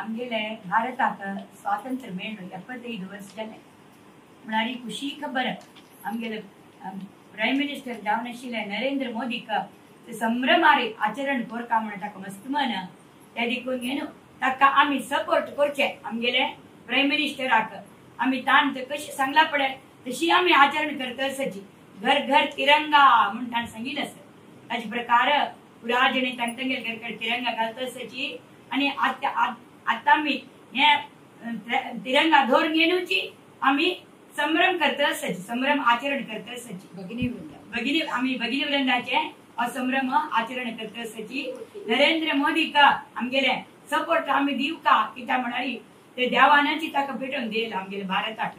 आमगेले भारताक स्वातंत्र्य मेळ्ळें 75 वर्स जालें म्हळ्यार खुशी खबर आमगेले प्रायम मिनिस्टर जावन आशिल्ले नरेंद्र मोदीक संभ्रमारे आचरण कोरका म्हणून ताका मस्त मन त्या देखून घेवन ताका आमी सपोर्ट करचे. आमगेले प्रायम मिनिस्टराक आमी ताण कशी सांगला पडे तशी आमी आचरण करता आसाची. घर घर तिरंगा म्हणून ताणें सांगिल्लें आसा. ताचे प्रकार पुरा जणे तांगेले घर घर तिरंगा घालता आसाची आनी आतां आमी हे तिरंगा धरून घेवची आमी संभ्रम करता आसाची, संभ्रम आचरण करता आसाची. भगिनी वृंद भगिनी आमी भगिनी वृंदाचे संभ्रम आचरण करता आसाची. नरेंद्र मोदीक आमगेले सपोर्ट आमी दिवका कित्याक म्हणाली ते देवानाची ताका भेटून दिल आमगेले भारताक.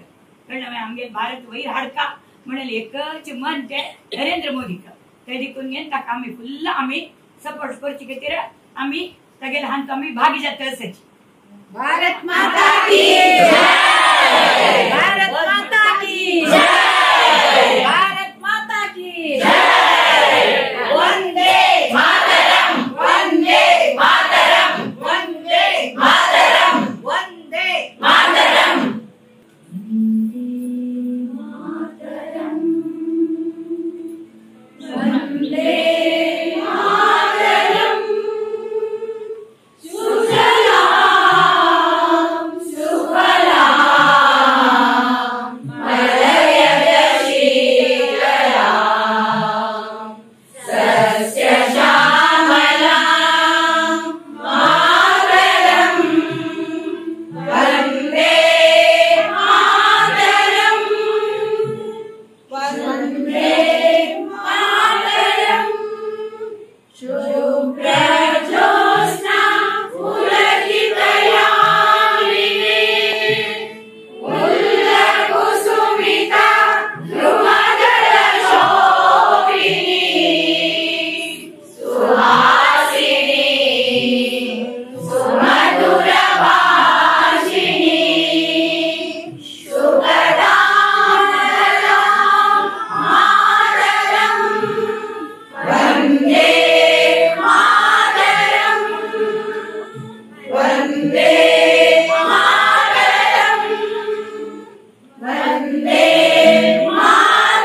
कळ्ळें आमगेले भारत वयर हाडका म्हणून एकच मन ते नरेंद्र मोदीक ते देखून घेवन ताका आमी फुल्ल आमी सपोर्ट करचे खातीर आमी तागेले हांचो आमी भागी जाता आसाची. भारत माता की जय, भारत माता की जय, भारत माता की जय. वंदे मातरम, वंदे मातरम, वंदे मातरम, वंदे मातरम. वंदे मातरम, सुजलां सुफलां मलयज शीतलां सस्यश्यामलां मातरम्. वंदे मातरम्, वंदे मातरम्. शुभ्रज्योत्स्ना पुलकितयामिनी पुल्लकुसुमिता द्रुमदलशोभिनी सुहासिनी सुमधुरभाषिणी सुखदां मातरम्. वंदे मातरम्, वंदे मातरम्, वंदे मातरम्.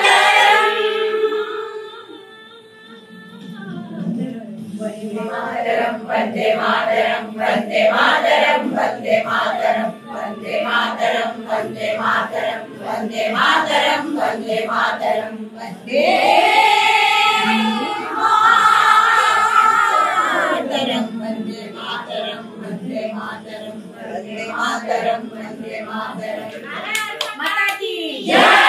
वंदे मातरम्, वंदे मातरम्, वंदे मातरम्, वंदे मातरम्, वंदे मातरम्, वंदे मातरम्, वंदे मातरम्, वंदे मातरम्, वंदे मातरम्, वंदे मातरम्, वंदे मातरम्, वंदे मातरम्. माता की जय.